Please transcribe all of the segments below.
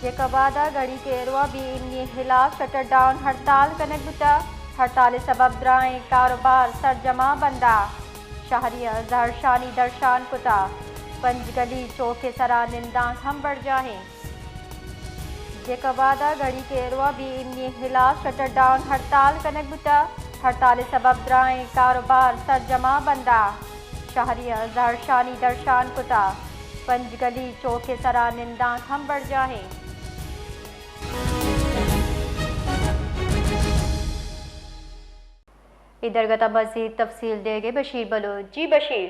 جیکب آباد ء گڑی کیروا بے ایمنی خلاف شٹر ڈاؤن ہڑتال کنگ بوتگ۔ ہڑتال ء سبب درائیں کاروبار سرجما بند ء۔ شہریاں زہرشانی درشان کتگ۔ پنجگلی چوک ء سرا نندانک ہم برجاہ انت۔ جیکب آباد ء گڑی کیروا بے ایمنی خلاف شٹر ڈاؤن ہڑتال کنگ بوتگ۔ ہڑتال ء سبب درائیں کاروبار سرجما بند ء۔ شہریاں زہرشانی درشان کتگ۔ پنجگلی چوک ء سرا نندانک ہم برجاہ انت۔ اے درگت ء مزید تفصیل دیگ ء بشیر بلوچ۔ جی بشیر۔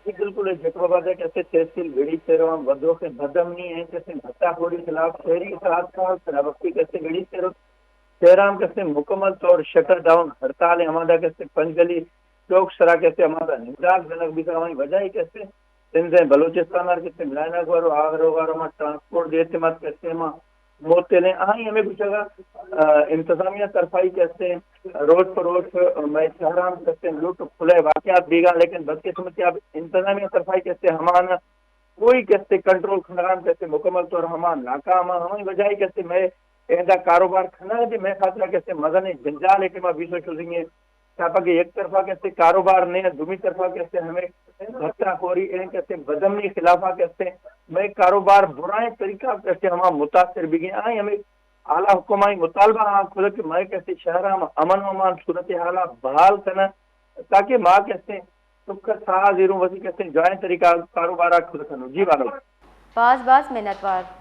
جی بالکل، جیکب آباد ء کسے تحصیل گڑی سیروان ودوخ بدامنی ء کسے بھتہ خوری خلاف شہری اتحاد کار سرابختی کسے گڑی سیرو شہرام کسے مکمل طور شٹر ڈاؤن ہڑتال ء ہمادا کسے پنجگلی چوک سرا کسے ہمادا ننداگ جنگ بیتا، ہمائی وجہ ء کسے سندھ ء بلوچستان ء کسے ملائنا گوارو آغر وغیرہ ما ٹرانسپورٹ دے اعتماد کسے ما معطل ہیں۔ آئی ہمیں گوشگا، آ، انتظامیہ طرفائی کسے روز پر روز مئے شہرام کسے لوٹ کھلے واقعات بیگا، لیکن بدقسمتی اب انتظامیہ طرفائی کسے ہمان کوئی کسے کنٹرول کنگان کسے مکمل طور ہما ناکام آں۔ ہمیں وجہ ء کسے مئے ایندا کاروبار کھنا دے مئے خاطر کسے مزن جنجال ء ٹیما بیسو شزنگے۔ تاپک یک طرفا کسے کاروبار نے، دومی طرفا کسے ہمیں بھتہ خوری ایں کسے بدامنی خلافا کسے مئے کاروبار برائیں طریقہ کسے ہما متاثر بگیں۔ آئی ہمیں اعلی حکمانی مطالبہ آں کھلے کہ مئے کسے شہر ہم امن و امان صورتحالا بحال کنا تاکہ ما کسے سکھ ساہ زیروں وتی کسے جوائیں طریقہ کاروبارا کھل کنو۔ جی بانو۔ باز باز منتوار۔